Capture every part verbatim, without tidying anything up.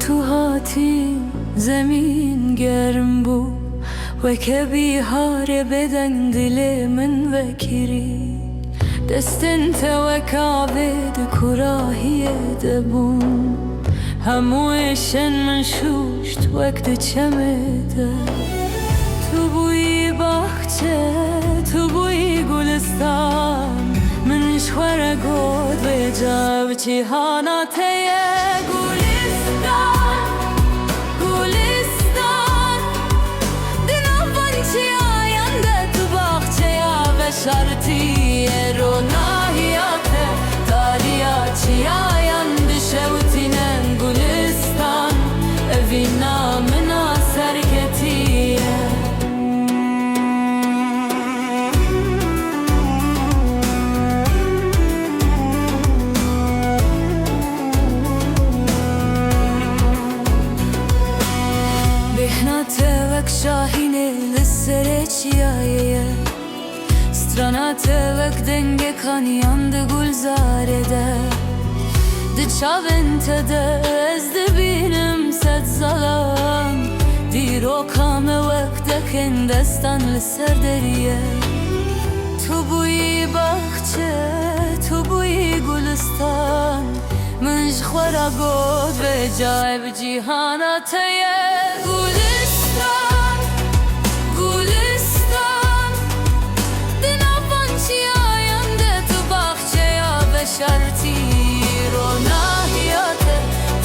Tu hatî, zemîn germ bû, weke bîharê bêdeng dilê min vekirî. Destên te wek avê di kurahiyê de bûn, hemû êşên min şûşt wek di çemê de. Tu bûyî baxçe, tu bûyî gulistan, min ji xwe re got vêca ev cîhana te ye gulistan, gulistan. Di nav van çiyayan de tu baxçeya veşartî ye, ronahiya te tariya çiyayan dişewtîne gulistan. Evîna min a serketî ye. Bêhna te wek şahînê li serê çiyayê ye. Strana te wek dengê kaniyan di gulzarê de. Di çavên te de ez dibînim sed zalan. Dîroka me wek dekên destan li ser deriyê. Tu bûyî baxçe, tu bûyî gulistan. Min ji xwe re got vêca ev cîhana te ye gulistan, gulistan. Di nav van çiyayan de tu baxçeya veşartî, ronahiya te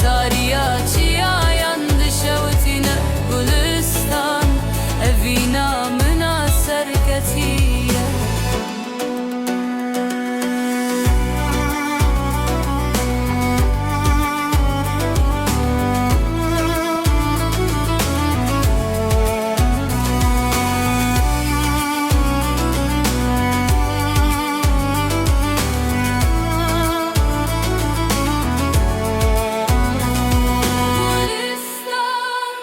tariya çiyayan dişewtîne gulistan. Evîna min a serketî ye. Gulistan,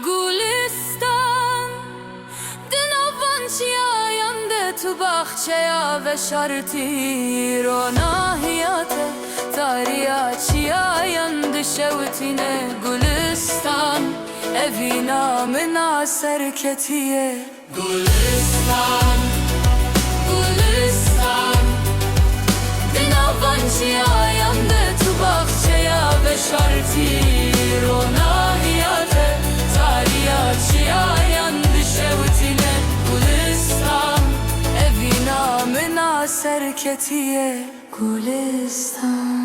gulistan. Di nav van çiyayan de tu baxçeya veşartî, ronahiya te tariya çiyayan dişewtîne gulistan. Evîna min a serketî ye. Gulistan, gulistan. Di nav van çiyayan de tu baxçeya veşartî, ronahiya te tariya çiyayan dişewtîne gulistan. Evîna min a serketî ye gulistan.